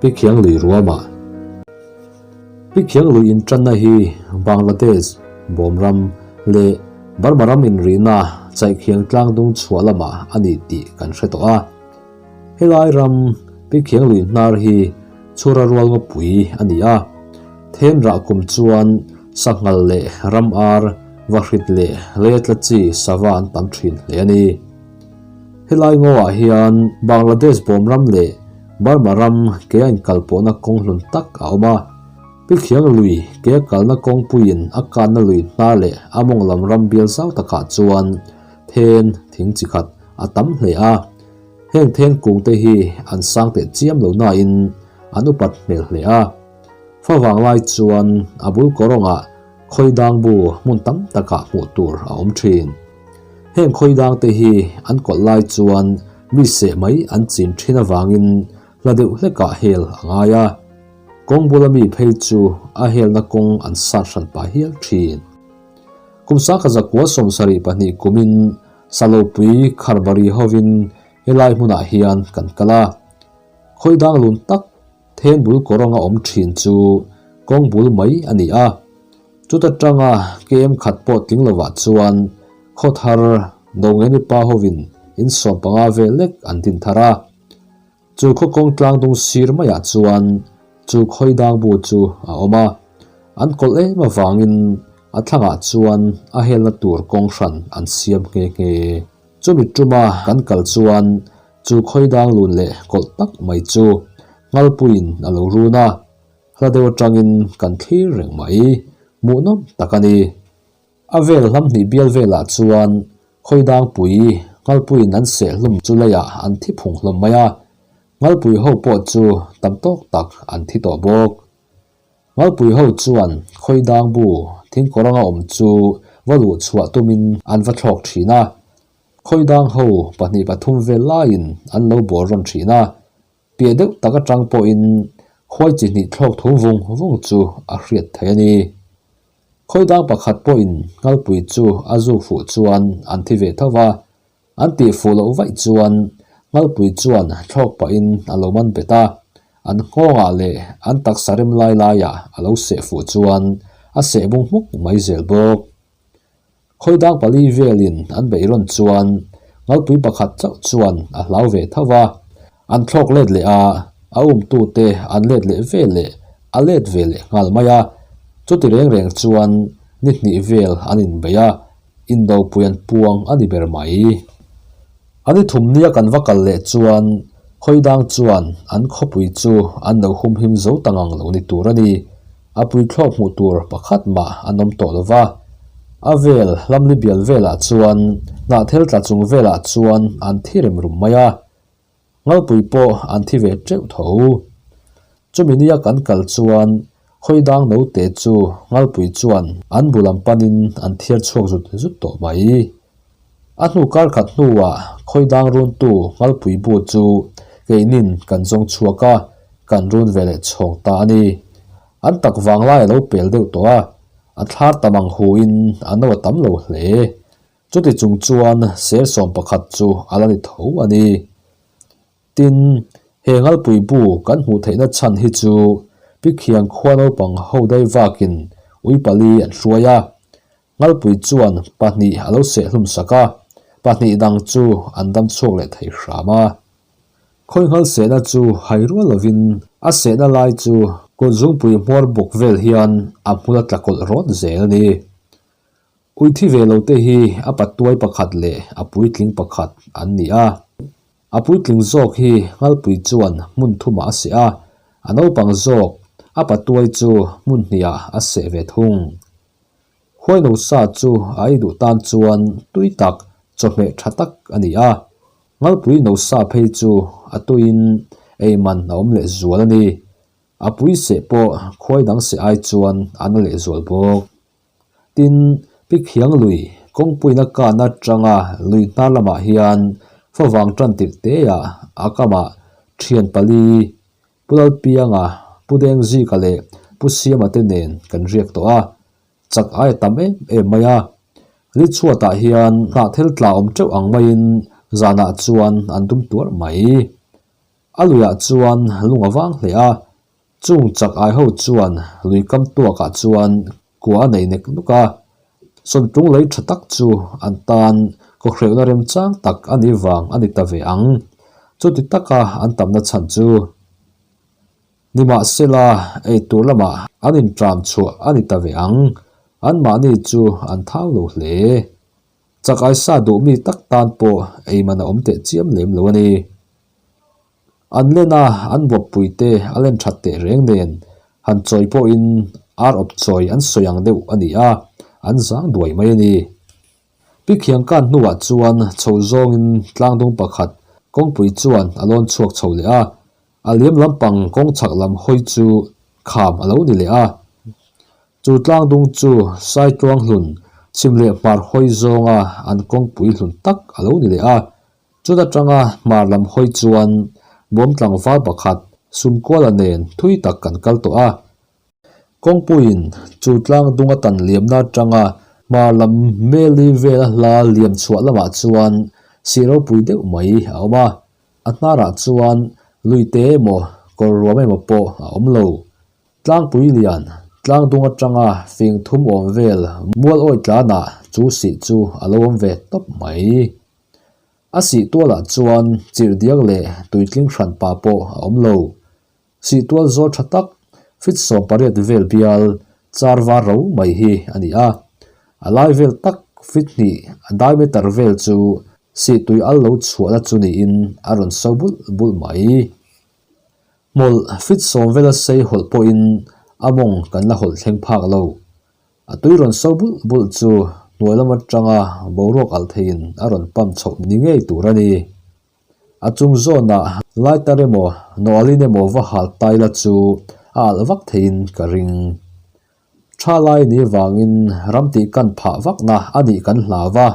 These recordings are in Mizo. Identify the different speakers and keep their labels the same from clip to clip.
Speaker 1: Pikhiang lui ruamah. Pikhiang lui intanna hi Bangladesh, Bawmram leh Burma ram inrihna Chaihkhiang tlangdung chhuah lamah a ni tih kan hre tawh a. Helai ram Pikhiang lui hnar hi chhura rual ngawpui a ni a. Thenrah kum chuan sanghal leh ram ar, vahrit leh leitla chi sava an tam thin hle a ni. Helai ngawah hian Bangladesh bawmram leh Burma ram ke a inkalpawhna kawng hlun tak a awm a. Pikhiang lui ke a kalna kawngpuiin a kanna lui hnar leh a mawng lam ram bial zau takah chuan then thing chi khat a tam hle a. Heng then kungte hi an sang teh chiam lo nain an upat hmel hle a. Favang lai chuan a bul kawrawngah khawidang bu hmun tam takah hmuh tur a awm thin. Heng khawidang te hi an kawlh lai chuan mi seh mai an chin thin avangin hla deuh hlekah hel a ngai a. Kawng bula mi phei chu a helna kawng an sat hran pah hial thin. Kum sangkha zakua 72 kumin Salopui Kharbari hovin helai hmunah hian kan kal a. Khawidang lun tak Then bul kawrawnga awm thin chu kawng bul mai a ni a. Chuta tanga kem khat pawh tling lovah chuan khaw thar Dongeni pa hovin in 15 vel lek an din thar a. Chu khaw kawng tlang dung sir maiah chuan chu khawi dang bu chu a awm a. An kawlh em avangin a thlangah chuan a helna tur kawng hran an siam nghe nghe. Chumi tuma kan kal chuan Chu khawi dang lun leh kawlh tak mai chu Nghalpuiin a lo run a, hla deuh atangin kan thlir reng mai. Hmuhnawm tak a ni. A vel hlamhnih bial velah chuan khawi dang pui Nghalpuiin an seh hlum chu leiah an thi phung hlawm mai a, Nghalpui ho pawh chu tam tawk tak an thi tawh bawk. Nghalpui ho chuan khawi dang bu thingkawr anga awm chu va luh chhuah tumin an va thlawk thin a, Khawi dang ho pahnih pathum vel laiin an lo bawr rawn thin a, piah deuh tak atang pawhin khuai chi hnih thlawk thum vung vung chu a hriat theih a ni. Khawi dang pakhat pawhin Nghalpui chu a zuk fuh chuan an thi ve tho va, an tih fuh loh vaih chuan Nghalpui chuan thlawk pahin a lo man bet a, an nghawngah leh an taksa rem lai laiah a lo seh fuh chuan a seh bung hmuk mai zel bawk. Khawi dang pali velin an beih rawn chuan Nghalpui pakhat chauh chuan a hlau ve tho va, an thlawk let leh a, a umtute an let leh ve leh a let ve leh nghal mai a. Chuti reng reng chuan ni hnih vel an inbeih a, indopui an puang a ni ber mai. A ni thumnia kan va kal leh chuan khawi dang chuan an khawpui chu an lo humhim zo ta ngang lo ni tur a ni. A puithlawk hmuh tur pakhat mah an awm tawh lo va. A vel hlamli bial velah chuan hnahthel tla chung velah chuan an thi rem rum mai a. Ngalpui pawh an thi ve teuh tho. Chumi nia kan kal chuan khawi dang note chu Ngalpui chuan an bu lam panin an thiar chhuak zut zut tawh mai. A hnu kar khat hnuah khawi dang runtu Ngalpui bu chu keinin kan zawng chhuak a, kan run ve leh chhawng ta a ni. An tak vang lai a lo pel deuh tawh a, a thlar tam ang huin a no a tam lo hle. Chuti chung chuan ser 11 chu a la ni tho a ni. Tin, he Ngalpui bu kan hmuh theihna chhan hi chu Pikhiang khua naupang ho dai vakin ui pali an hruai a. Ngalpui chuan pahnih a lo seh hlum sak a, pahnih dang chu an dam chhuak leh thei hram a. Khawi nghal sehna chu hai rual lovin a sehna lai chu kut zungpui hmuar bawk vel hian a hmul a tla kawlh rawt zel a ni. Ui thi ve lo te hi a patuai pakhat leh a puitling pakhat an ni a. A puitling zawk hi Nghalpui chuan hmun thumah a seh a, a naupang zawk a patuai chu hmun hnihah a seh ve thung. Khuaino sa chu a ei duh tan chuan tui tak, chawhmeh tha tak a ni a. Nghalpui no sa phei chu a tuiin ei man a awm leh zual a ni. A pui seh pawh khuai dang seh ai chuan a na leh zual bawk. Tin, Pikhiang lui kawngpuina kan atanga lui hnar lamah hian favang tan tirh teah a kamah thian pali, Pu Lalpianga, Pu Dengzika leh Pu Siama te nen kan riak tawh a, chak ai a tam em em mai a. Li chhuatah hian hnahthel tla awm teuh ang maiin zanah chuan an dum tuar mai. A luiah chuan lung a vang hle a, chung chak ai ho chuan lui kam tuakah chuan kua a nei nek nuk a. Sawntlung lei tha tak chu an tan kawkhreuhna remchang tak a nih vang a ni ta ve ang. Chuti taka an tamna chhan chu nimahsela eitur lamah an intram chhuah a ni ta ve ang. Anmahni chu an thau lo hle. Chakai sa duh mi tak tan pawh ei man a awm teh chiam lem lo a ni. An len a, an buappui te a len that teh reng nen han chawi pawhin ar awp chawi an sawi ang deuh a ni a, an zang duai mai a ni. Pi Khiangkan hnuah chuan chho zawngin tlangdung pakhat kawngpui chuan a lawn chhuak chho leh a, a liam lampang kawng chhak lam hawi chu kham a lo ni leh a. Chu tlangdung chu Saitluang hlun chhim leh hmar hawi zawnga an kawngpui hlun tak a lo ni leh a. Chuta tanga hmar lam hawi chuan bawm tlangval pakhat Sumkuala nen thui tak kan kal tawh a. Kawngpuiin chu tlangdung a tan liamna atanga hmar lam Meli vela hla liam chhuah lamah chuan sih ropui deuh mai a awm a. A hnarah chuan luite emaw kawr ruam emaw pawh a awm lo. Tlangpui lian, tlangdung atanga fing thum awm vel mual awi tlanah chu sih chu a lo awm ve tawp mai. A sih tualah chuan chirh diak leh tuitling hran pa pawh a awm lo. Sih tual zawl tha tak, fit 18 vel bial char var ro mai hi a ni a. A lai vel tak fit hnih a diameter vel chu sih tui al lo chhuahna chu niin a rawn so bulh bulh mai. Hmawlh fit sawm vela sei hawlh pawhin a mawng kan la hawlh thleng phak lo. A tui rawn so bulh bulh chu hnuai lam atanga boruak alh theiin a rawn pump chhoh ni ngei tur a ni. A chung zawnah lighter emaw nawalin emaw va hal tai la chu a alh vak theiin ka ring. Tha lai ni vangin ram tih kan phah vakna a nih kan hlau va,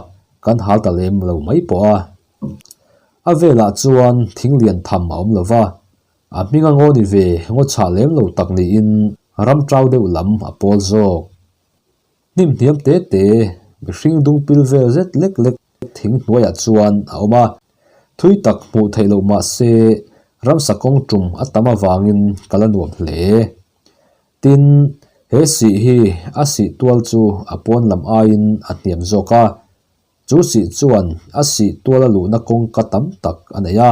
Speaker 1: kan hal ta lem lo mai pawh a. A velah chuan thing lian tham a awm lo va, a hming a ngaw ni ve ngaw chhah lem lo tak niin ram tau deuh lam a pawl zawk. Hnim hniam te te, mihring dung pil vel zet lek lek thing hnuaiah chuan a awm a, thui tak hmuh theih loh mah se ramsa kawng tum a tam avangin ka la nuam hle. Tin, he sih hi a sih tual chu a pawn lam aiin a hniam zawk a, chu sih chuan a sih tual a luhna kawngka tam tak a nei a.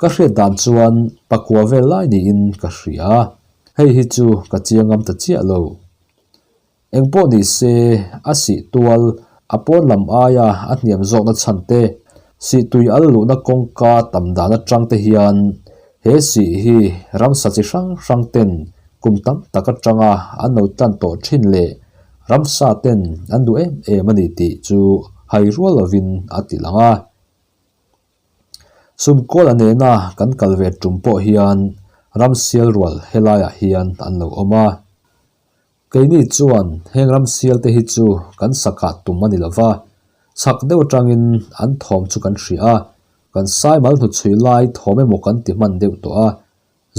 Speaker 1: Ka hriat dan chuan pakua vel lai niin ka hria, hei hi chu ka chiang ngam ta chiah lo. Engpawh ni se, a sih tual, a pawn lam aia a hniam zawkna chhan te, sih tui al luhna kawngka tam dan atang te hian he sih hi ramsa chi hrang hrang ten kum tam tak atanga an lo tlan tawh thin leh ramsa ten an duh em em a ni tih chu hai rual lovin a ti lang a. Sumkuala nena kan kal ve tum pawh hian ramsial rual helaiah hian an lo awm a. Keini chuan heng ram sial te hi chu kan sakah tum a ni lo va, chhak deuh atangin an thawm chu kan hria a, kan saimal hnuchhui lai thawm emaw kan ti hman deuh tawh a.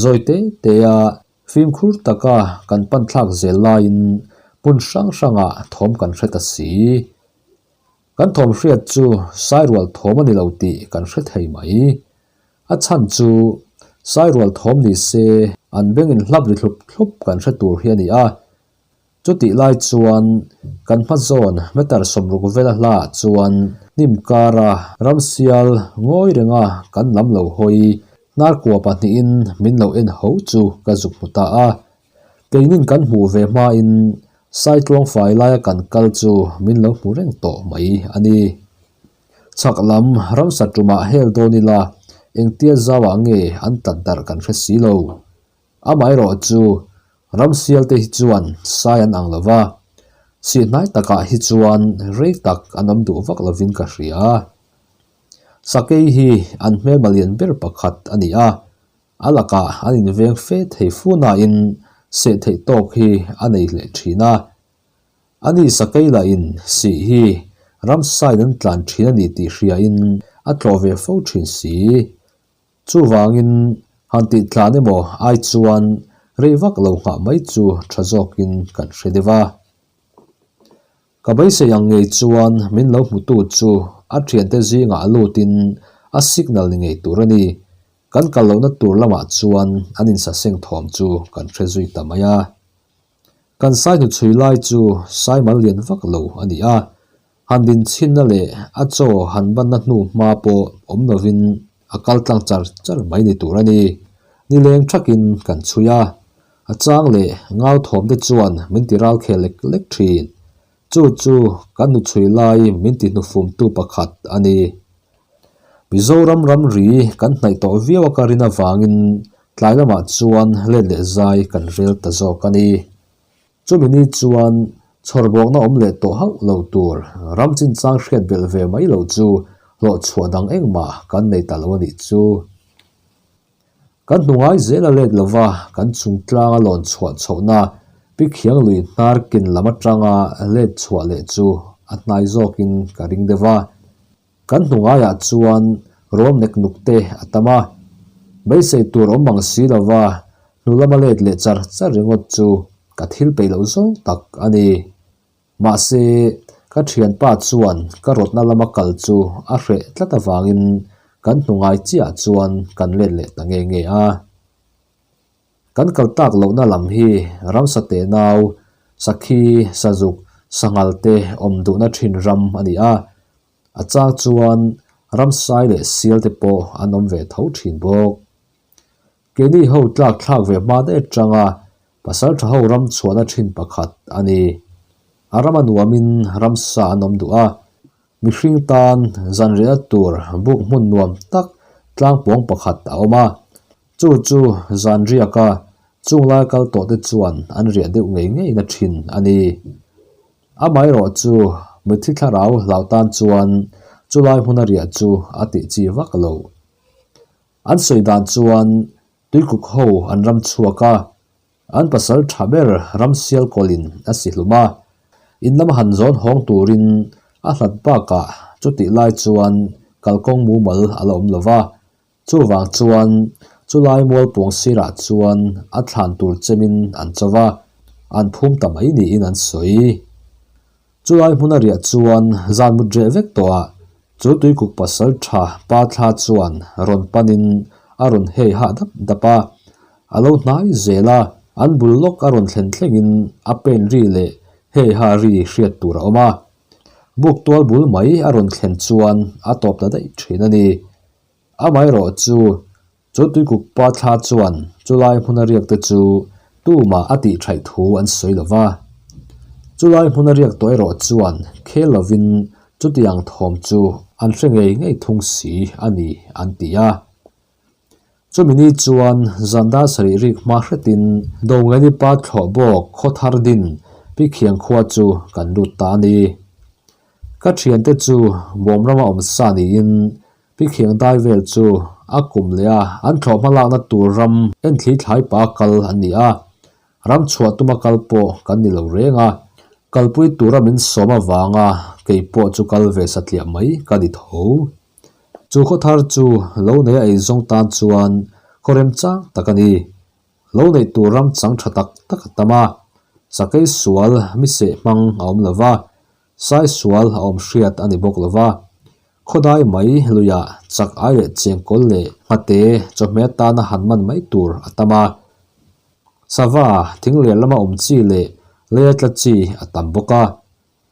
Speaker 1: Zawi te te a fimkhur taka kan pan thlak zel laiin hmun hrang hrangah thawm kan hre ta si. Kan thawm hriat chu sairual thawm a ni lo tih kan hre thei mai. A chhan chu sairual thawm ni se an bengin hlap ri thlup thlup kan hre tur hi a ni a. Chutih lai chuan kan hma zawn meter 60 vela hlaah chuan hnim kara ramsial ngawi renga kan lam lo hawi hnarkua pahnihin min lo en ho chu ka zuk hmu ta a. Keinin kan hmuh ve hmain Saitluang fai laia kan kal chu min lo hmu reng tawh mai a ni. Chhak lam ramsa tumah hel dawn ila engtia zauah nge an tlat darh kan hre si lo. Amaherawh chu ramsial te hi chuan sai an ang lo va, sihhnai takah hi chuan rei tak an awm duh vak lovin ka hria. Sakei hi an hmelma lian ber pakhat a ni a, a lakah an inveng fe thei fu nain seh theih tawk hi a nei hleh thin a. Ani sakei lahin sih hi ramsain an tlan thin a ni tih hriain a tlawh ve fo thin si. Chuvangin han tih tlan emaw ai chuan rei vak lo nghah mai chu tha zawkin kan hre deuh a. Ka beisei ang ngei chuan min lo hmutu chu a thiante zingah a lutin a signal ni ngei tur a ni. Kan kal lohna tur lamah chuan an insaseng thawm chu kan hre zui ta mai a. Kan sai hnuchhui lai chu sai mal lian vak lo a ni a, han din chhinna leh a chaw han banna hnu hma pawh awm lovin a kal tlang char char mai ni tur a ni. Nileng thakin kan chhui a, a chang leh ngau thawm te chuan min ti ral khel lek lek thin. Chu chu kan hnuchhui lai min ti hnufumtu pakhat a ni. Mizoram ramri kan hnaih tawh viau a ka rin avangin tlai lamah chuan let leh zai kan rel ta zawk a ni. Chumi ni chuan chhawrbawkna awm leh tawh hauh lo tur ram chinchang hriat belh ve mai loh chu hlawhchhuah dang engmah kan nei ta lo a nih chu. Kan hnu ngai zel a let lova kan chung tlanga lawn chhuah chhohna Pikhiang lui hnar kin lam atanga let chhuah leh chu a hnai zawkin ka ring deuh a. Kan hnu ngaiah chuan ruam nek nuk te a tam a, beisei tur awm mang si lova hnu lama let leh char char ringawt chu ka thil peih loh zawng tak a ni. Mahse, ka thianpa chuan ka rawtna lama kal chu a hreh tlat avangin kan hnu ngai chiah chuan kan let leh ta nge nge a. Kan kal tak lohna lam hi ramsa tenau, sakhi, sazuk, sanghal te awm duhna thin ram a ni a. A chang chuan ramsai leh sial te pawh an awm ve tho thin bawk. Keini ho tlak thlak ve hma daih atanga pasal tha ho ram chhuahna thin pakhat a ni. A ram a nuamin ramsa an awm duh a, mihring tan zanriahna tur buk hmun nuam tak tlangpawng pakhat a awm a. Chu chu zan riaka chunglai kal tawh te chuan an riah deuh ngei ngei na thin a ni. Amaherawh chu mitthi thlarau hlau tan chuan chulai hmuna riah chu a tih chi vak lo. An sawi dan chuan tuikuk ho an ram chhuak a, an pasal tha ber ram sial kawlin a si hlum a, in lama han zawn hawng turin a hlat bakah chutih lai chuan kalkawng mumal a la awm lo va, Chuvang chuan chulai mualpawng sirah chuan a thlan tur chemin an cho va, an phum ta mai niin an sawi. Chulai hmuna riah chuan zan mut reh vek tawh a, chu tuikuk pasal tha pa thla chuan rawn panin a rawn hei hah dap dap a, a lo hnai zel a, an bul lawk a rawn thlen thlengin a pen ri leh hei ha ri hriat tur a awm a. Buk tual bul mai a rawn thlen chuan a tawp ta daih thin a ni. Amaherawh chu, chu tuikuk pa thla chuan chulai hmuna riak te chu tumah a tih thaih thu an sawi lo va. Chulai hmuna riak tawh erawh chuan khel lovin chutiang thawm chu an hre ngei ngei thung si a ni an ti a. Chumi ni chuan zan dar sarih rik hma hretin Dongeni pa thlawh bawk khaw thar din Pikhiang khua chu kan lut ta a ni. Ka thiante chu bawm rama awm sa niin Pikhiang dai vel chu a kum leh a, an thlawh hma lakna tur ram enthli thlai pa kal an ni a, ram chhuah tuma kal pawh kan ni lo reng a, kalpui tura min sawm avanga kei pawh chu kal ve satliah mai ka ni tho. Chu khaw thar chu lo nei a eizawng tan chuan khaw remchang tak a ni. Lo neih tur ram chang tha tak tak a tam a, sakei sual mi seh hmang a awm lo va, sai sual a awm hriat a ni bawk lo va. Khawdai mai luiah chak ai leh chengkawl leh nghate chawhmeh atana han man mai tur a tam a. Sava thing lian lama awm chi leh leia tla chi a tam bawk a.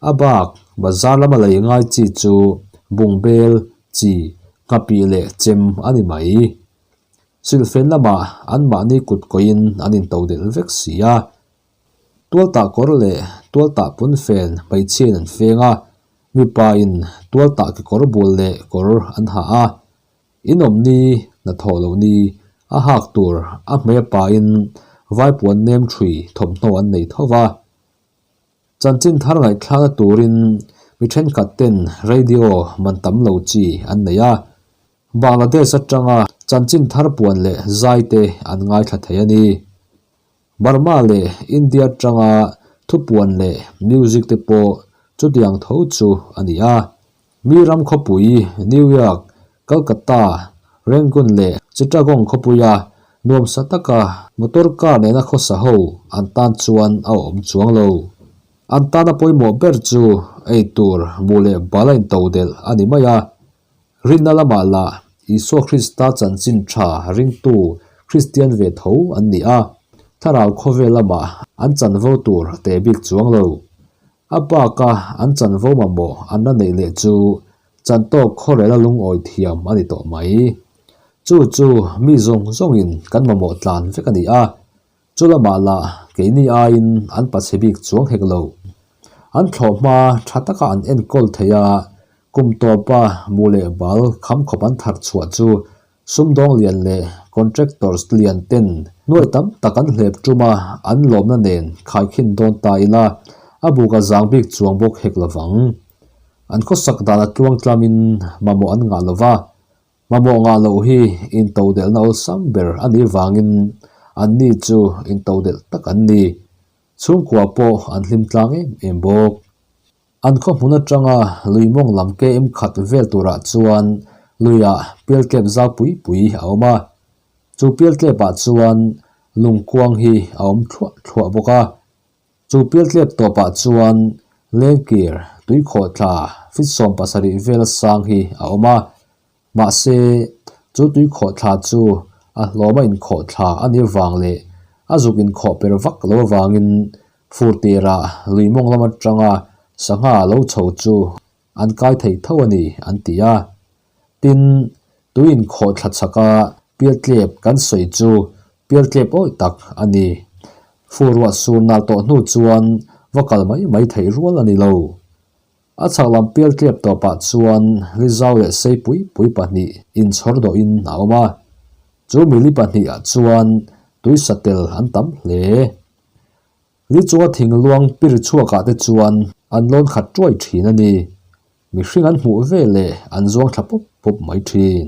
Speaker 1: A bak, bazar lama lei ngai chi chu bungbel, chi, nghapih leh chem a ni mai. Silhfen lamah anmahni kut kawiin an intodelh vek si a. Tualtah kawr leh tualtah punfen hmeichhiain an feng a, mipain tualtah kekawr bul leh kawr an ha a. Inawm ni, hnathawh loh ni, a hak tur a hmei a pain vaipuan nem thui thawmhnaw an nei tho va. Chanchin thar ngaihthlakna turin mi thenkhat ten radio man tam lo chi an nei a, Bangladesh atanga chanchin thar puan leh zai te an ngaithla thei a ni. Burma leh India atanga thupuan leh music te pawh chutiang tho chu a ni a. Mi ram khawpui New York, Calcutta, Rangoon leh Chittagong khawpuia nuamsa taka motor car nena khawsa ho an tan chuan a awm chuang lo. An tana pawimawh ber chu ei tur buh leh bal a intodelh a ni mai a. Rinna lamah lah Isua Krista chanchin tha ringtu Kristian ve tho an ni a, thlarau khawvel lamah an chanvo tur a teh bik chuang lo. A baka an chanvo mamawh an la neih leh chu chantawk khawrela lungawi thiam a ni tawh mai. Chu chu mi zawng zawngin kan mamawh tlan vek a ni a, Chu lamah lah keini aiin an pachhe bik chuang hek lo. An thlawh hma tha taka an enkawl thei a, kum tawpa mu leh bal kham khawp an thar chhuah chu sumdawng lian leh contractors lian ten nuai tam tak an hlep tum a, an lawmna nen khaikhin dawn ta ila a buk a zang bik chuang bawk hek lovang. An khawsak dan a tluang tlamin mamawh an ngah lova, Mamawh ngah loh hi intodelhna awlsam ber a nih vangin anni chu intodelh tak an ni. Chhungkua pawh an hlim tlang em em bawk. An khaw hmun atanga lui mawng lam KM khat vel turah chuan luiah pialtlep zau pui pui a awm a. Chu pialtlepah chuan lungkuang hi a awm thluah thluah bawk a. Chu pialtlep tawpah chuan lengkir tuikhawhthla fit 70 vel sang hi a awm a, mahse chu tuikhawhthla chu a hlawma inkhawhthla a nih vang leh a zuk inkhawh per vak lo avangin fur tirah lui mawng lam atanga sangha lo chho chu an kai thei tho a ni an ti a. Tin, tui inkhawh thla chhaka pialtlep kan sawi chu pialtlep awih tak a ni. Fur ruah sur nal tawh hnu chuan va kal mai mai theih rual a ni lo. A chhak lam pialtlep tawpah chuan Lizau leh Seipui pui pahnih inchhawr dawhin a awm a. Chu mili pahnihah chuan tui satel an tam hle. Ni chunga thingluang pir chhuakah te chuan an lawn khat tuai thin a ni. Mihring an hmuh ve leh an zuang thla pawp pawp mai thin.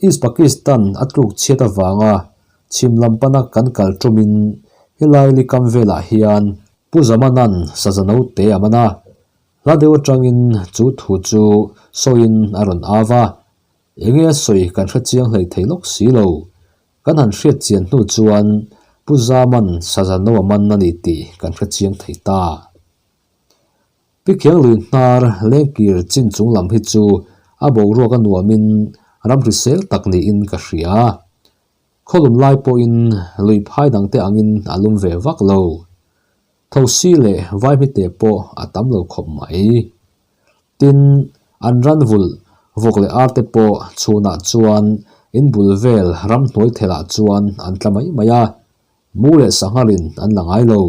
Speaker 1: East Pakistan a tluk chhiat avanga chhim lam pana kan kal tumin helai likam velah hian Pu Zamanan saza naute a man a. Hla deuh atangin chu thu chu sawiin a rawn au va. Enge a sawi kan hre chiang hlei thei lawk si lo. Kan han hriat chian hnu chuan Pu Zaman saza no a man a ni tih kan hre chiang thei ta. Pi Khianglui hnar lengkir chin chung lam hi chu a boruak a nuamin ram hrisel tak niin ka hria. Khawlum lai pawhin lui phai dangte angin a lum ve vak lo. Thosi leh vaihmite pawh a tam lo khawp mai. Tin, an ran vulh vawk leh arte pawh chhunah chuan in bul vel ramhnuai thelah chuan an tla mai mai a, mu leh sanghalin an la ngai lo.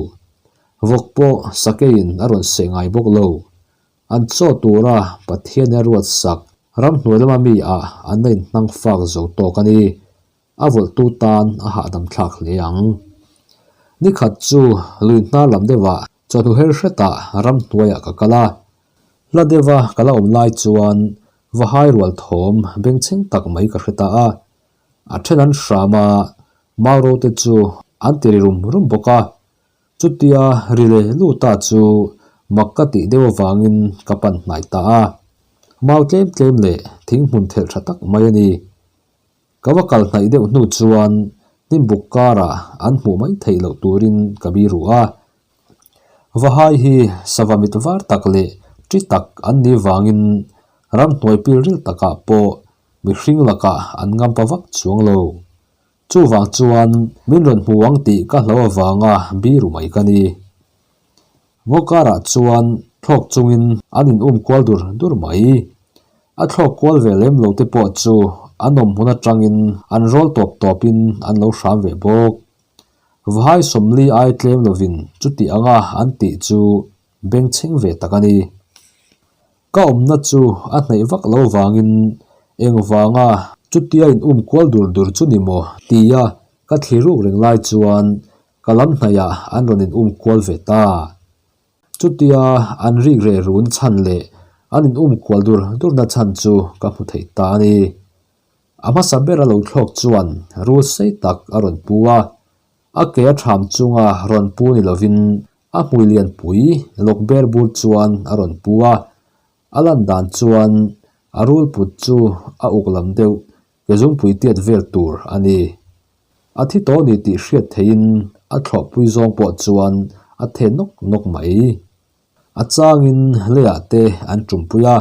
Speaker 1: Vawk pawh sakeiin a rawn seh ngai bawk lo. An chaw tura Pathian a ruat sak ramhnuai lama mi ah an la inhnang fak zo tawk a ni. A vawlhtu tan a hahdam thlak hle ang. Ni khat chu lui hnar lam deuhah chawhnu her hretah ramhnuaiah ka kal a. Hla deuha ka la awm lai chuan vahai rual thawm bengchheng tak mai ka hre ta a. A then an hram a, mau te chu an ti ri rum rum bawk a. Chutia ri leh luta chu mak ka tih deuh avangin ka pan hnai ta a. Mau tlem tlem leh thing hmun thelh tha tak mai a ni. Ka va kal hnaih deuh hnu chuan hnimbuk karah an hmuh mai theih loh turin ka bi ruh a. Vahai hi sava mit var tak leh ṭi tak an nih vangin ramhnuai pilril takah pawh mihring lakah an ngampa vak chuang lo. Chuvang chuan min rawn hmu ang tih ka hlo avanga bi ru mai ka ni. Ngaw karah chuan thlawk chungin an in um kual dur dur mai. A thlawk kual ve lem lo te pawh chu an awm hmun atangin an rawl tawp tawpin an lo hram ve bawk. Vahai sawmli ai tlem lovin chuti anga an tih chu bengchheng ve tak a ni. Ka awmna chu a hnaih vak lo vangin engvanga chutia in um kual dur dur chu ni maw tia ka thli ruk reng lai chuan ka lam hnaihah an rawn in um kual ve ta. Chutia an rik reh run chhan leh an in um kual dur durna chhan chu ka hmu thei ta a ni. A hmasa ber a lo thlawk chuan rul sei tak a rawn pu a, a ke a ṭham chunga rawn pu ni lovin a hmui lianpui lawk ber bur chuan a rawn pu a, a lan dan chuan a rul put chu a uk lam deuh ke zungpui tiat vel tur a ni. A thi tawh ni tih hriat theihin a thlawhpui zawng pawh chuan a the nawk nawk mai. A changin leiah te an tumpui a,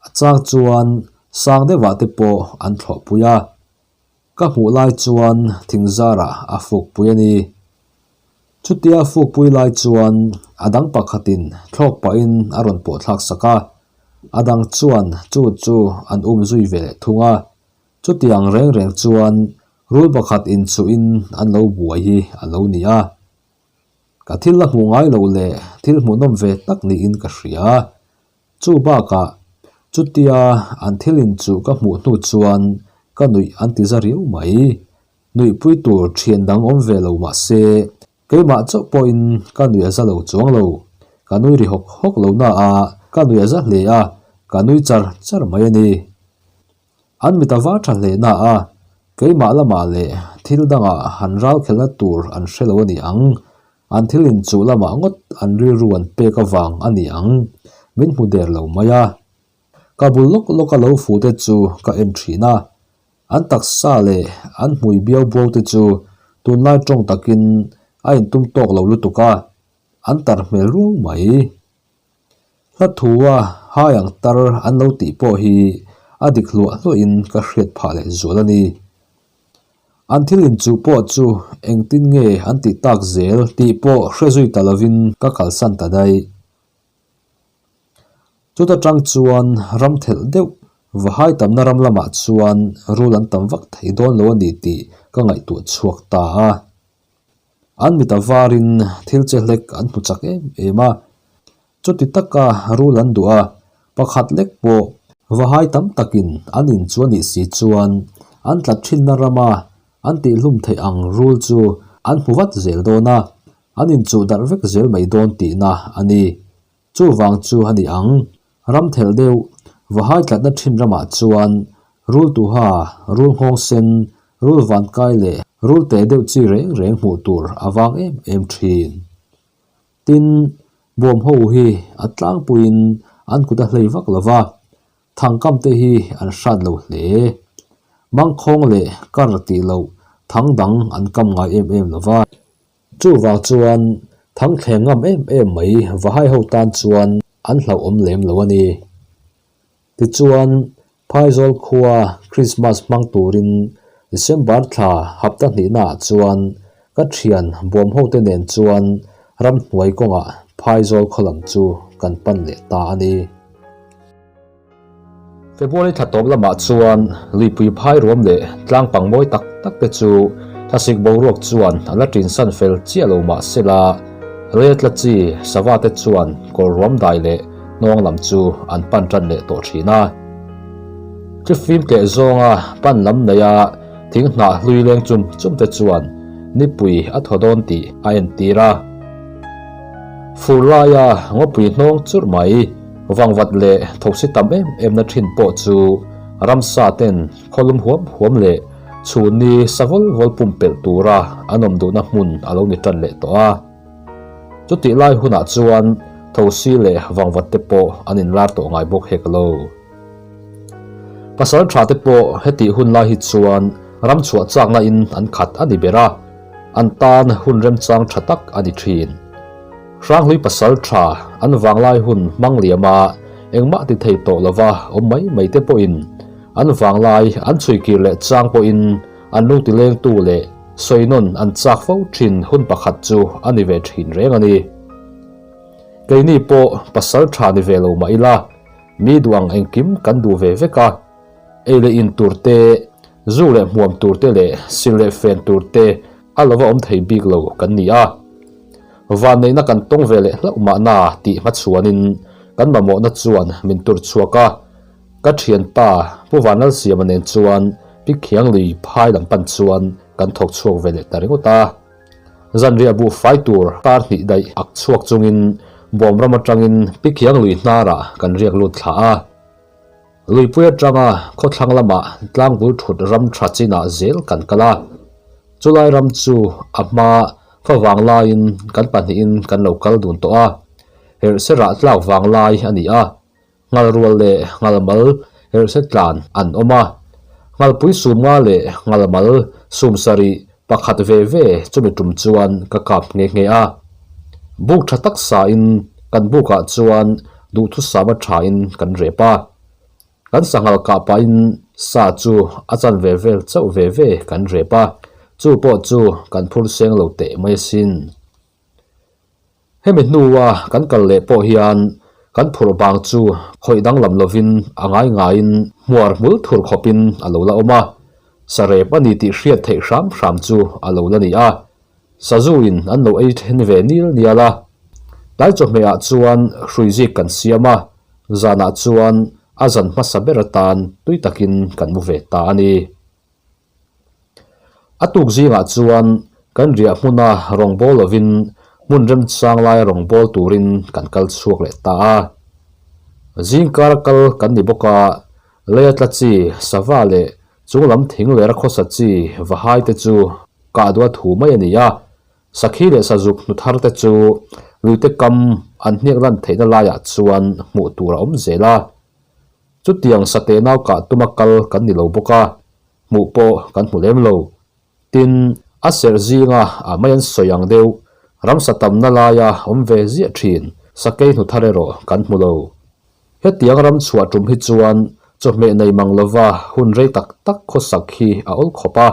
Speaker 1: a chang chuan. Sang deuhah te pawh an thlawhpui a. Ka hmuh lai chuan thing zarah a fukpui a ni. Chutia fukpui lai chuan a dang pakhatin thlawk pahin a rawn pawhthlak sak a, a dang chuan chu chu an um zui ve leh thung a. Chutiang reng reng chuan rul pakhat inchuhin an lo buai hi a lo ni a. Ka thil la hmuh ngai loh leh thil hmuhnawm ve tak niin ka hria. Chu bakah chutia an thil inchuh ka hmuh hnu chuan ka nuih an ti za riau mai. Nuihpui tur thian dang awm ve lo mah se, keimah chauh pawhin ka nuih a za lo chuang lo. Ka nui ri hawk hawk lo na a, ka nuih a za hle a, ka nui char char mai a ni. An mit a var tha hle na a, keimah lamah leh thil dangah han ral khelna tur an hre lo a ni ang. An thil inchuh lamah ngawt an rilru an pek avang a ni ang, min hmu der lo mai a. Ka bul lawk lawka lo fu te chu ka en thin a, an taksa leh an hmui biau buau te chu tunlai tawng takin a intum tawk lo lutuk a, an tar hmel ruau mai. Hla thua hai ang tar an lo tih pawh hi a dik hluah hluahin ka hriat phah leh zual a ni. An thil inchuh pawh chu engtin nge an tih tak zel tih pawh hre zui ta lovin ka kalsan ta daih. Chuta tang chuan ram thelh deuh vahai tamna ram lamah chuan rul an tam vak thei dawn lo a ni tih ka ngaihtuah chhuak ta a. An mit a varin thil che hlek an hmu chak em em a, chuti taka rul an duh a, pakhat lek pawh vahai tam takin an in chu a nih si chuan an tlat thinna rama an tihhlum theih ang rul chu an hmu vat zel dawn a, an inchuh darh vek zel mai dawn tihna a ni. Chuvang chu a ni ang. Ram thelh deuh, vahai tlatna thin ramah chuan rul tuha, rul nghawng sen, rul vankai leh rul teh deuh chi reng reng hmuh tur a vang em em thin. Tin, bawm ho hi a tlangpuiin an kut a hlei vak lo va, thangkam te hi an hrat lo hle. Mangkhawng leh kar tih loh thang dang an kam ngai em em lo va. Chuvang chuan thangthleng ngam em em mai vahai ho tan chuan an hlauhawm lem lo a ni. Tichuan, Phaizawl khua Krismas hmang turin December thla hapta hnihnaah chuan ka thian bawm hote nen chuan ramhnuai kawngah Phaizawl khaw lam chu kan pan leh ta a ni. February thla tawp lamah chuan luipui phai ruam leh tlang pang mawi tak tak te chu thlasik boruak chuan a la ṭinsan fel chiah lo mah sela, rel tla chi sava te chuan kawr ruam dai leh hnawng lam chu an pan ṭan leh tawh ṭhin a. Tlifim tleh zawnga pan lam neia thing hnah hlui leng chum chum te chuan nipui a thaw dawn tih a entir a. Fur laia ngawpui hnawng churh mai. Vangvat leh thosi tam em emna thin pawh chu ramsa ten khawlum huam huam leh chhunni sa vawl vawl pumpelh tura an awm duhna hmun a lo ni tan leh tawh a. Chutih lai hunah chuan thosi leh vangvat te pawh an inlar tawh ngai bawk hek lo. Pasal tha te pawh hetih hun lai hi chuan ram chhuah chakna in an khat a ni ber a, an tan hun remchang tha tak a ni thin. Hranghlui pasal tha an vanglai hun hmang liam a, engmah ti thei tawh lova awm mai mai te pawhin an vanglai an chhui kir leh chang pawhin an lungti lengtu leh sawi nawn an chak fo thin hun pakhat chu a ni ve thin reng a ni. Keini pawh pasal tha ni ve lo mah ila, mi duh ang engkim kan duh ve vek a, ei leh in tur te, zu leh hmuam tur te leh sil leh fen tur te a lova awm thei bik lo kan ni a. Vanneihna kan tawng ve leh hlauh mahna tih hmachhuanin kan mamawhna chuan min tur chhuak a, ka thianpa Pu Vanlalsiama nen chuan Pi Khianglui phai lam pan chuan kan thawk chhuak ve leh ta ringawt a. Zanriah buhfai tur kar hnih daih ak chhuak chungin Bawmram atangin Pi Khianglui hnarah kan riak lut thla a. Luipui atanga khawthlang lamah tlangbul thut ram tha chinah zel kan kal a, chulai ram chu a hma favang laiin kan pahnihin kan lo kal dun tawh a, herhse rah tlak vang lai a ni a, nghalrual leh nghalmal herhse tlan an awm a, nghalpui sum nga leh nghalmal sum sarih pakhat ve ve chumi tum chuan ka kap nghe nghe a. Buk tha tak sain kan bukah chuan duhthusama thain kan rep a. Kan sanghal kah pahin sa chu a chanve vel chauh ve ve kan rep a, chu pawh chu kan phur seng lo teh mai asin. Hemi hnua kan kal leh pawh hian kan phurh bang chu khawih danglam lovin a ngai ngaiin hmuar hmul thur khawpin a lo la awm a, sa rep a ni tih hriat theih hram hram chu a lo la ni a, sazuin an lo ei then ve nil nial a. Tlai chawhmehah chuan hruizik kan siam a, zanah chuan a zan hmasa ber atan tui takin kan mu ve ta a ni. A tuk zingah chuan kan riah hmuna rawngbâwl lovin hmun remchang laia rawngbâwl turin kan kal chhuak leh ta a. Zingkar a kal kan ni bawk a, leia tla chi sava leh chunglam thing lera khawsa chi vahai te chu kah duh a thu mai a ni a. Sakhi leh sazuk hnu thar te chu luite kam an hniak lan theihna laiah chuan hmuh tur a awm zel a. Chutiang sateh nau kah tuma kal kan ni lo bawk a, hmuh pawh kan hmu lem lo. Tin, a serh zinga a mai an sawi ang deuh, ramsa tamna laia awm ve ziah thin sakei hnu thar erawh kan hmu lo. Hetiang ram chhuah tum hi chuan chawhmeh nei mang lova hun rei tak tak khawsak hi a awl khawp a.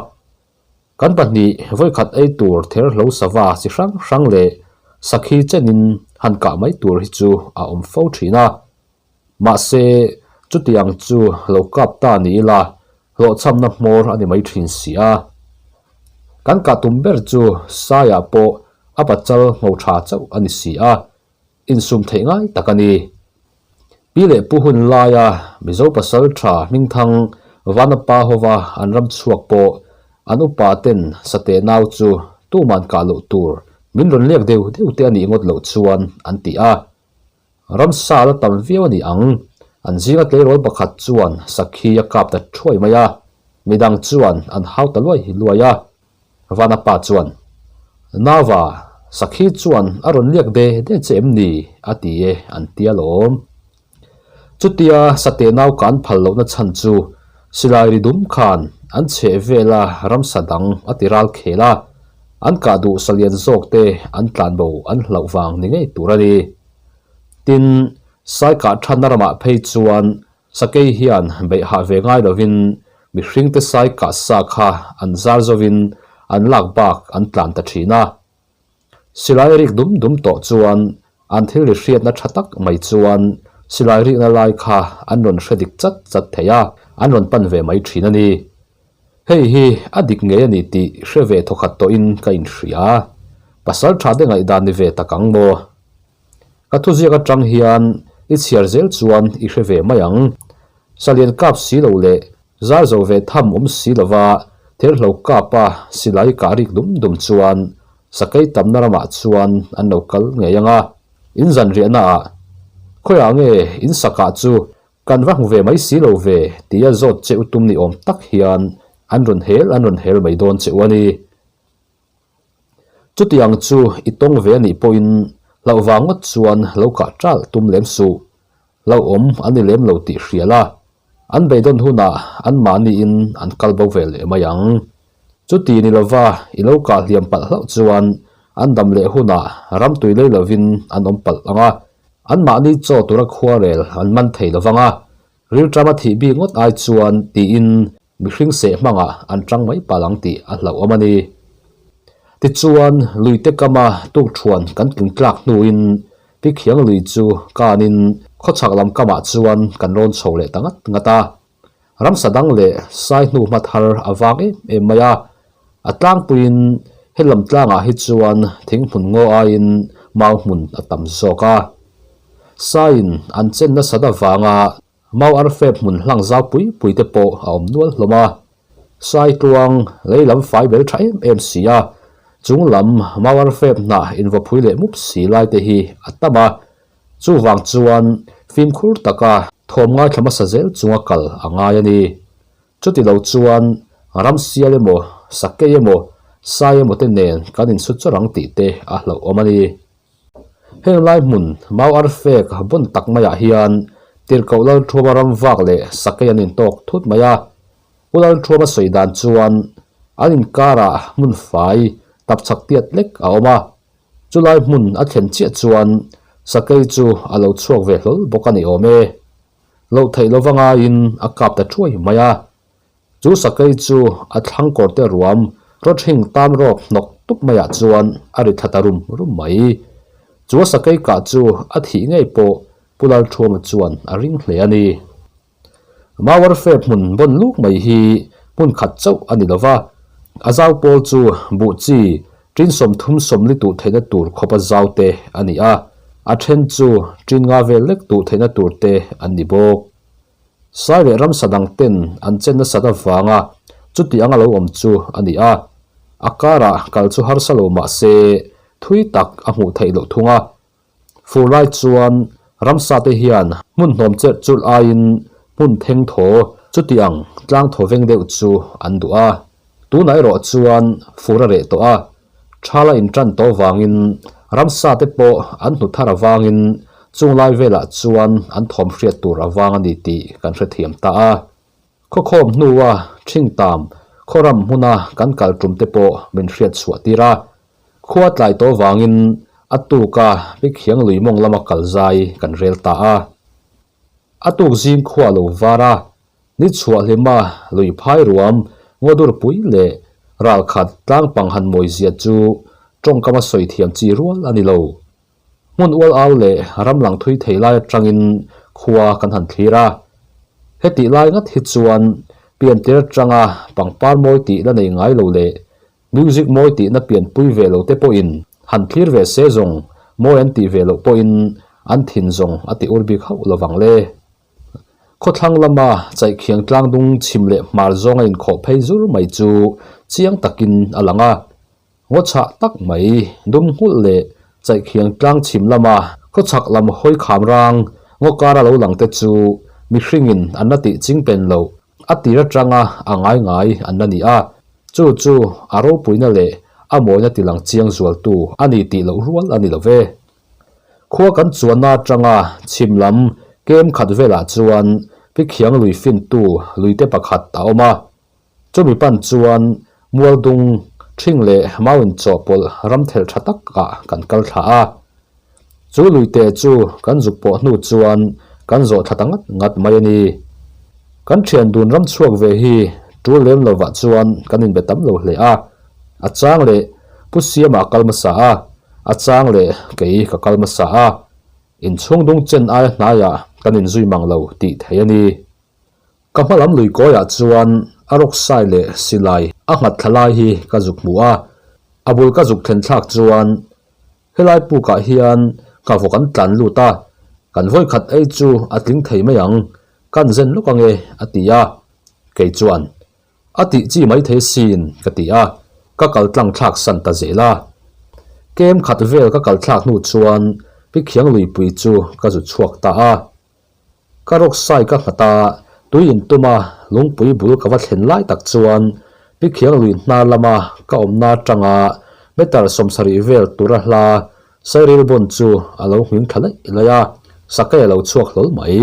Speaker 1: Kan pahnih vawikhat ei tur therhlo sava chi hrang hrang leh sakhi chenin han kah mai tur hi chu a awm fo thin a. Mahse, chutiang chu lo kap ta ni ila, hlawhchhamna hmawr a ni mai thin si a. Kan kah tum ber chu Saiah pawh a pachal ngho tha chauh a ni si a, insum theih ngai tak a ni. Pi leh pu hun laia Mizo pasal tha hmingthang Vanapa hova an ram chhuak pawh an upa ten sateh nau chu tuman kah loh tur min rawn lek deuh deuh te a nih ngawt loh chuan an ti a. Ramsa la tam viau a ni ang. An zinga tleirawl pakhat chuan sakhi a kap ta thuai mai a, midang chuan an hau ta luai luai a. Vanapa chuan, Nava, sakhi chuan a rawn liak de de che em ni? a ti e, an ti alawm. Chutia sateh nau kan phal lohna chhan chu silai ri dum khan an chheh vela ramsa dang a ti ral khel a, an kah duh salian zawk te an tlanbo an hlauh vang ni ngei tur a ni. Tin, sai kah thatna ramah phei chuan sakei hian beih hah ve ngai lovin mihringte sai kah sa kha an zar zovin an lak bak an tlan ta thin a. Silai rik dum dum tawh chuan an thil ri hriatna tha tak mai chuan silai rikna lai kha an rawn hre dik chat chat thei a, an rawn pan ve mai thin a ni. Hei hi a dik ngei a ni tih hre ve thawkhat tawhin ka inhria. Pasal tha te ngaihdan ni ve tak ang maw? Ka thuziak atang hian i chhiar zel chuan i hre ve mai ang. Salian kap si lo leh zar zo ve tham awm si lova therhlo kapa silai kah rik dum dum chuan sakei tamna ramah chuan an lo kal ngei ang a. In zanriahna ah khawiah nge in sakah chu kan va hmu ve mai si lo ve tia zawt che u tum ni awm tak hian an rawn hel an rawn hel mai dawn che u a ni. Chutiang chu i tawng ve a nih pawhin hlauh vang ngawt chuan lo kah ṭalh tum lem suh. Hlauhawm an ni lem lo tih hria la, an beidawn hunah anmahniin an kal bo ve leh mai ang. Chuti ni lova i lo kah hliam palh hlauh chuan an dam leh hunah ram tui lei lovin an awm palh ang a, anmahni chaw tura khuarel an man thei lovang a, rilṭam a thih bik ngawt ai chuan tiin Mihring seh hmangah an tang mai palh ang tih a hlauhawm a ni. Tichuan, luite kama tukṭhuan kan tling tlak hnuin Pikhiang lui chu kanin khawchhak lam kamah chuan kan rawn chho leh ta ngat ngat a. Ramsa dang leh sai hnu hma thar a vang em em mai a. A tlangpuiin he lam tlangah hi chuan thinghmun ngaw aiin mau hmun a tam zawk a. Saiin an chen nasat avanga Mau arfep hmun hlang zau pui pui te pawh a awm nual hlawm a. Sai tluang lei lam fai bel tha em em si a, chung lam mau arfep hnah invawphui leh mup si lai te hi a tam a. Chuvang chuan fimkhur taka thawm ngaithla hmasa zel chunga kal a ngai a ni. Chuti lo chuan ram sial emaw, sakei emaw, sai emaw te nen kan insut chawrh ang tih te a hlauhawm a ni. Heng lai hmun mau arfek bun tak maiah hian Tirhkoh Lalthuama ram vak leh sakei an intawk thut mai a. Pu Lalthuama sawi dan chuan an inkarah hmun fai tapchhak tiat lek a awm a. Chulai hmun a thlen chiah chuan sakei chu a lo chhuak ve hlawl bawk a ni awm e. Loh theih lova ngaiin a kap ta thuai mai a. Chu sakei chu a thlang kawrte ruam rawthing tam rawp hnawk tup maiah chuan a ri thla ta rum rum mai. Chu a sakei kah chu a thih ngei pawh Pu Lalthuama chuan a ring hle a ni. Mauar fep hmun bawn luk mai hi hmun khat chauh a ni lova, a zau pawl chu buh chi tin 30 sawmli tuh theihna tur khawpa zau te a ni a, a then chu tin nga vel lek tuh theihna tur te an ni bawk. Sai leh ramsa dang ten an chen nasat avanga chuti anga lo awm chu a ni a, a karah kal chu harsa lo mah se thui tak a hmuh theih loh thung a. Fur lai chuan ramsa te hian hmun hnawm cherh chulh aiin hmun theng thaw chuti ang tlang thaw veng deuh chu an duh a. Tunah erawh chuan fur a reh tawh a, thal a intan tawh vangin ramsa te pawh an hnu thar avangin chung lai velah chuan an thawm hriat tur avang a ni tih kan hrethiam ta a. Khawkhawm hnua Thingtam khawram hmuna kan kal tum te pawh min hriat chhuah tir a. Khua tlai tawh vangin a tuka Bikhiang lui mawng lama kal zai kan rel ta a. A tuk zing khua lo var a, ni chhuah hlima lui phai ruam ngaw pui leh ral khat tlang pang han mawi zia chu tawngkama sawi thiam chi rual a ni lo. Hmun ual au leh ram lang thui thei lai atangin khua kan han thlir a. Hetih lai ngat hi chuan piantir atanga pangpar mawi tih la nei ngai lo leh Music mawi tihna pianpui ve lo te pawhin han thlir ve se zawng mawi an tih ve loh pawhin an thin zawng a ti ur bik hauh lovang le. Khawthlang lama Chaihkhiang tlangdung chhim leh hmar zawng a inkhawh phei zur mai chu chiang takin a lang a. Ngaw chhah tak mai dum nghulh leh Chaihkhiang tlang chhim lama khawchhak lam hawi kham rang ngaw kara lo lang te chu mihringin an la tih ching pen loh A tir atanga a ngai ngai an la ni a, chu chu a ropuina leh a mawina tilang chiang zualtu a ni tih loh rual a ni lo ve. Khua kan chuanna atanga chhim lam kem khat velah chuan Pikhiang lui fintu luite pakhat a awm a, chumi pan chuan Mualdung, Thing leh Mau inchawhpawlh ram thelh tha takah kan kal thla a. Chu luite chu kan zuk pawh hnu chuan kan zawh thla ta ngat ngat mai a ni. Kan thian dun ram chhuak ve hi tul lem lovah chuan kan inbe tam lo hle a. A chang leh Pu Siama a kal hmasa a, a chang leh kei ka kal hmasa a. Inchhung dung chen aia hnaiah kan inzui mang lo tih theih a ni. Ka hma lam lui kawiah chuan a rawk sai leh silai a nghat thla lai hi ka zuk hmu a, a bul ka zuk thlen thlak chuan Helai pukah hian nghahvawk kan tlan lut a, kan vawikhat ei chu a tling thei mai ang, kan zen lawk ange a ti a, kei chuan a tih chi mai thei sin ka ti a, ka kal tlang thlak san ta zel a. Kem khat vel ka kal thlak hnu chuan Pikhiang luipui chu ka zu chhuak ta a. Ka rawk sai ka nghat a, tui in tum a, lungpui bul ka va thlen lai tak chuan Pikhiang lui hnar lama ka awmna atanga meter 70 vel tura hla Sairil bawn chu a lo nghing thla laih laih a, sakei a lo chhuak hlawl mai.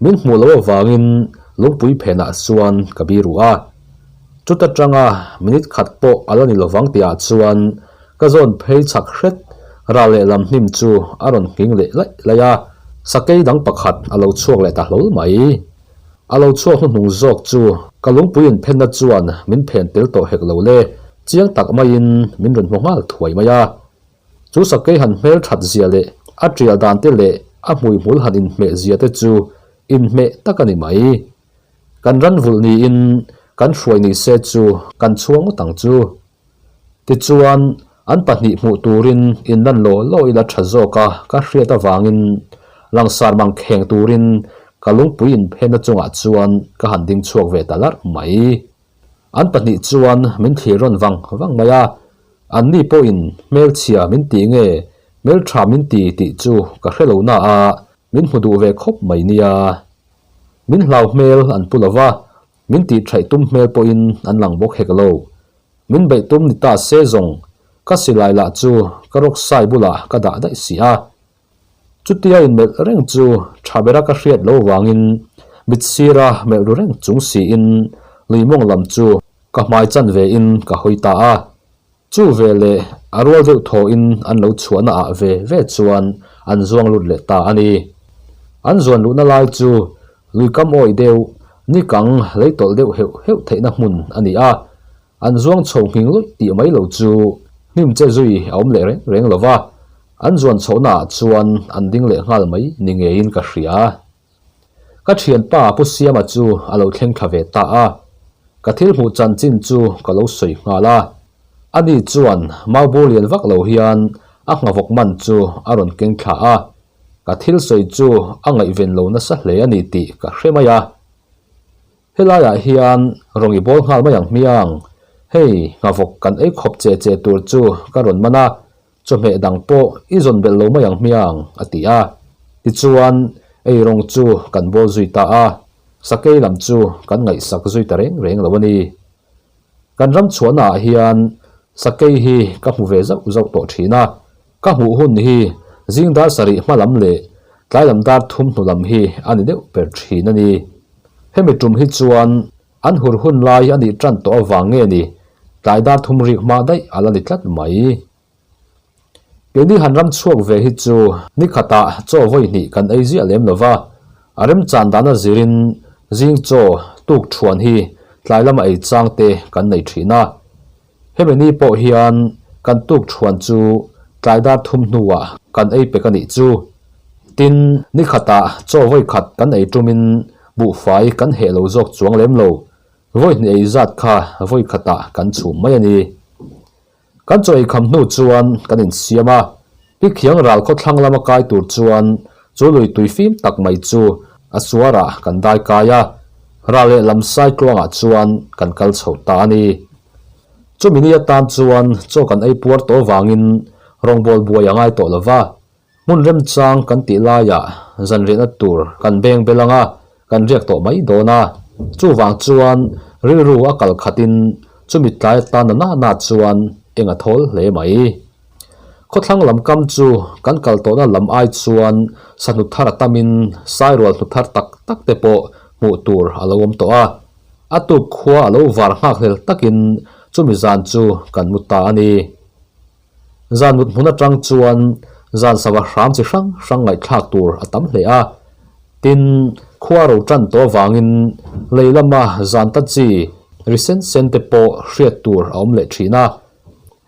Speaker 1: Min hmuh loh avangin lungpui phenah chuan ka biru a. Chuta tanga minute khat pawh a la ni lovang tihah chuan Ka zawn phei chak hret, ral leh lam hnim chu a rawn nghing leh laih laih a, sakei dang pakhat a lo chhuak leh ta hlawl mai. A lo chhuak hnuhnung zawk chu ka lungpui inphenna chuan min phen tel tawh hek lo le, chiang tak maiin min rawn hmu nghal thuai mai a. Chu sakei han hmel that zia leh a tial dan te leh a hmuihmul han inhmeh zia te chu inhmeh tak a ni mai. Kan ran vulh niin kan hruai ni se chu kan chhuang ngawt ang chu. Tichuan, an pahnih hmuh turin inlan law law ila tha zawk a ka hriat avangin langsar mang kheng turin ka lungpui inphenna chungah chuan ka han ding chhuak ve ta larh mai. An pahnih chuan min thlir rawn vang vang mai a, anni pawhin hmelchhia min ti nge hmeltha min ti tih chu ka hre lo na a, min hmu duh ve khawp mai nia. Min hlau hmel an pu lo va, Min tih thaih tum hmel pawhin an lang bawk hek lo. Min beih tum ni ta se zawng, ka silai lah chu ka rawk sai bulah ka dah daih si a. Chutia inmelh reng chu tha bera ka hriat lo vangin mit sira melh ru reng chung siin lui mawng lam chu ka hmai chan vein ka hawi ta a. Chu ve leh a rual deuh thawhin an lo chhuahna ah ve ve chuan an zuang lut leh ta a ni. An zuan luhna lai chu. Lui kam awih deuh, ni kang lei tawlh deuh heuh heuh theihna hmun a ni a. An zuang chho nghing luih tih mai lo chu hnim che zui a awm leh reng reng lo va, an zuan chhohna ah chuan an ding leh nghal mai ni ngeiin ka hria. Ka thianpa Pu Siama chu a lo thleng thla ve ta a, ka thil hmuh chanchin chu ka lo sawi nghal a. Ani chuan mau bur lian vak lo hian a nghavawk man chu a rawn keng thla a, ka thil sawi chu a ngaihven lo nasa hle a ni tih ka hre mai a. Helaiah hian rawng i bawl nghal mai ang hmiang, hei nghavawk kan ei khawp che che tur chu ka rawn man a, chawhmeh dang pawh i zawn belh lo mai ang hmiang, a ti a. Tichuan, ei rawng chu kan bawl zui ta a, sakei lam chu kan ngaihsak zui ta reng reng lo a ni. Kan ram chhuahnaah hian sakei hi ka hmu ve zauh zauh tawh thin a, Ka hmuh hun hi zing dar sarih hma lam leh tlai lam dar thum hnu lam hi a ni deuh ber thin a ni. Hemi tum hi chuan an hur hun lai a nih tan tawh avang nge ni tlai dar thum rik hma daih a la ni tlat mai. Keini han ram chhuak ve hi chu ni khatah chaw vawi hnih kan ei ziah lem lo va, a remchan dana zirin zing chaw tuk thuan hi tlai lama ei chang te kan nei thin a. Hemi ni pawh hian kan tuk thuan chu tlai dar thum hnuah kan ei pek a nih chu. Tin, ni khatah chaw vawi khat kan ei tumin buhfai kan heh lo zawk chuang lem lo. Vawi hnih ei zat kha vawi khatah kan chhum mai a ni. Kan chaw ei kham hnu chuan kan insiam a, Pikhiang ral khawthlang lama kai tur chuan chu lui tui fim tak mai chu a suarah kan dai kai a, ral leh lam sai tluangah chuan kan kal chho ta a ni. Chumi ni atan chuan chaw kan ei puar tawh vangin rawngbâwl buai a ngai tawh lo va, hmun remchang kan tih laiah zanriahna tur kan beng bel ang a, kan riak tawh mai dawn a. Chuvang chuan rilru a kal khatin chumi tlai atan na na na chuan eng a thawl hle mai. Khawthlang lam kam chu kan kal tawhna lam ai chuan sahnu thar a tamin sairual hnu thar tak tak te pawh hmuh tur a lo awm tawh a. A tuk khua a lo var nghak hlel takin chumi zan chu kan mu ta a ni. Zan mut hmun atang chuan zan sava hram chi hrang hrang ngaihthlak tur a tam hle a. Tin, khua ro tan tawh avangin lei lama zan ta chi ri sen sen te pawh hriat tur a awm leh thin a.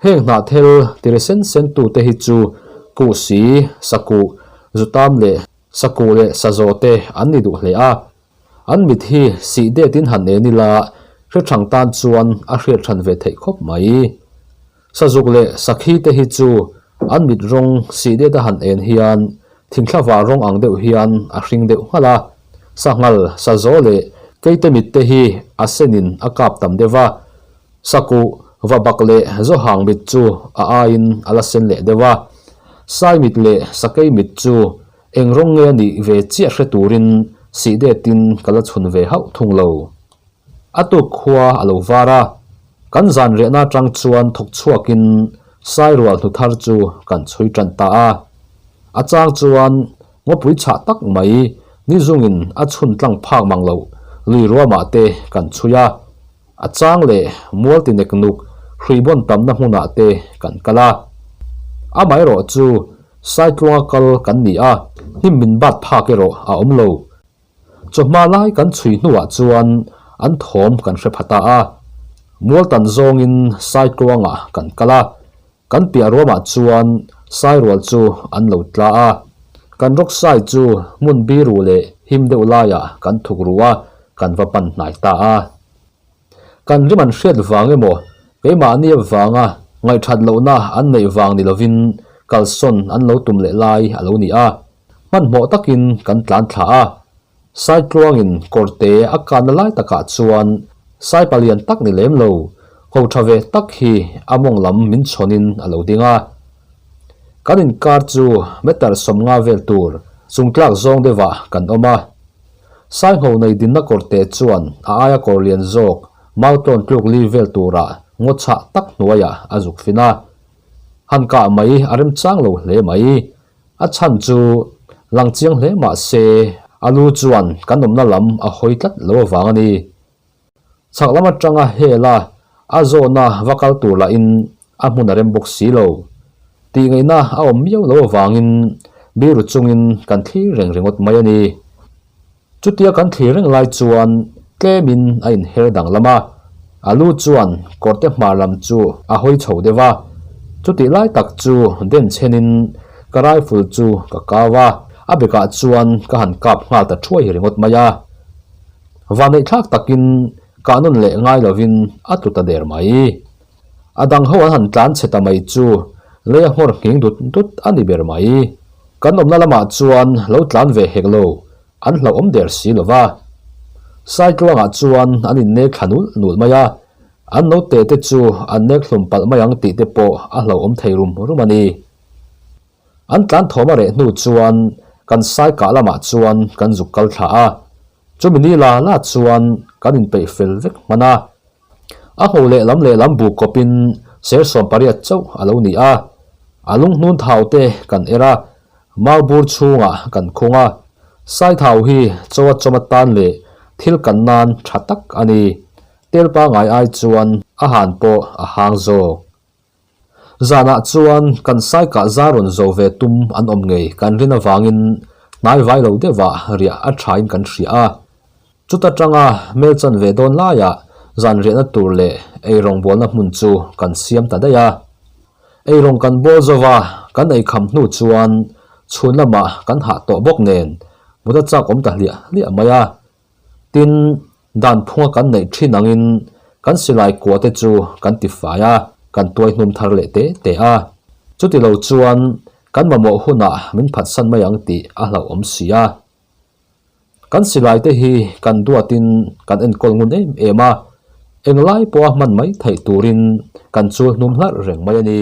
Speaker 1: Heng hnahthel ti ri sen sen tute hi chu kuhsi, sakuh, zutam leh sakuh leh sazaw te an ni duh hle a. An mit hi sih detin han en ila hrethang tan chuan a hriat hran ve theih khawp mai. Sazuk leh sakhi te hi chu an mit rawng sih det a han en hian thingthla var rawng ang deuh hian a hring deuh nghalh a. Sanghal, sazaw leh keite mit te hi a senin a kap tam deuh a. Sakuh, vabak leh zawhang mit chu a aiin a la sen leh deuh a. Sai mit leh sakei mit chu Eng rawng nge a nih ve chiah hre turin sih detin ka la chhun ve hauh thung lo. A tuk khua a lo var a, kan zan riahna atang chuan thawk chhuakin Sairual hnu thar chu kan chhui tan ta a. A chang chuan ngawpui chhah tak mai ni zungin a chhun tlang phak mang loh lui ruamah te kan chhui a. A chang leh mual ti nek nuk hrui bawn tamna hmunah te kan kal a. Amaherawh chu Saitluanga kal kan ni a, hnim min bat phak erawh a awm lo. Chawhma lai kan chhui hnuah chuan an thawm kan hre pha ta a. Mual tan zawngin Saitluanga kan kal a, kan piah ruamah chuan Sairual chu an lo tla a. Kan rawk sai chu hmun biru leh him deuh laiah kan thuk ru a, kan va pan hnai ta a. Kan rim an hriat vang emaw, keimahni avanga ngaihthat lohna an neih vang ni lovin kalsawn an lo tum leh lai a lo ni a. Hmanhmawh takin kan tlan thla a. Saitluangin kawrte a kanna lai takah chuan saipa lian tak ni lem lo, ho tha ve tak hi a mawng lam min chhawnin a lo ding a. Kan inkar chu meter 50 vel tur chungtlak zawng deuhah kan awm a. Saingho nei dinna kawrte chuan a aia kawr lian zawk mautlawn tluk li vel turah ngaw chhah tak hnuaiah a zuk fin a. Han kah mai a remchang lo hle mai. A chhan chu lang chiang hle mah se a lu chuan kan awmna lam a hawi tlat lo avang a ni. Chhak lam atanga hela a zawhna va kal tur lahin a hmun a rem bawk si lo. Tihngaihna a awm miau lo avangin biru chungin kan thlir reng ringawt mai a ni. Chutia kan thlir reng lai chuan tlemin a inher danglam a, a lu chuan kawrte hmar lam chu a hawi chho deuh a. Chutih lai tak chu den chhenin ka rifle chu ka kau a, a bekah chuan ka han kap nghal ta thuai ringawt mai a. Vaneihthlak takin kah nawn leh ngai lovin a tlu ta der mai. A dang ho an han tlan chhe ta mai chu lei a nghawr nghing dut dut a ni ber mai. Kan awmna lamah chuan lo tlan ve hek lo, an hlauhawm der si lo va. Saitluangah chuan an innek thla nul nul mai a, an note te chu an nek hlum palh mai ang tih te pawh a hlauhawm thei rum rum a ni. An tlan thawm a reh hnu chuan kan sai kah lamah chuan kan zuk kal thla a, chumi ni la la chuan kan inpeih fel vek hman a. A hmu lehlam lehlam bu kawpin ser 18 chauh a lo ni a, a lunghnun thau te kan er a, mau bur chhungah kan khung a. Saithau hi chaw a chawm atan leh thil kan nan tha tak a ni. Tel pangai ai chuan a han pawh a hang zawk. Zanah chuan kan sai kah zar rawn zo ve tum an awm ngei kan rin avangin hnai vai lo deuhah riah a thain kan hria a. Chuta tanga hmel chan ve dawn laiah zan riahna tur leh eirawng bualna hmun chu kan siam ta daih a. Eirawng kan bawl zo va, kan eikham hnu chuan chhun lamah kan hah tawh bawk nen mut a chak awm ta hliah hliah mai a. Tin, dan phunga kan neih thin angin kan silai kua te chu kan ti fai a, kan tuai hnum thar leh te te a. Chuti lo chuan kan mamawh hunah min phatsan mai ang tih a hlauhawm si a. Kan silai te hi kan duatin kan enkawl ngun em em a, englai pawha hman mai theih turin kan chul hnum hlarh reng mai a ni.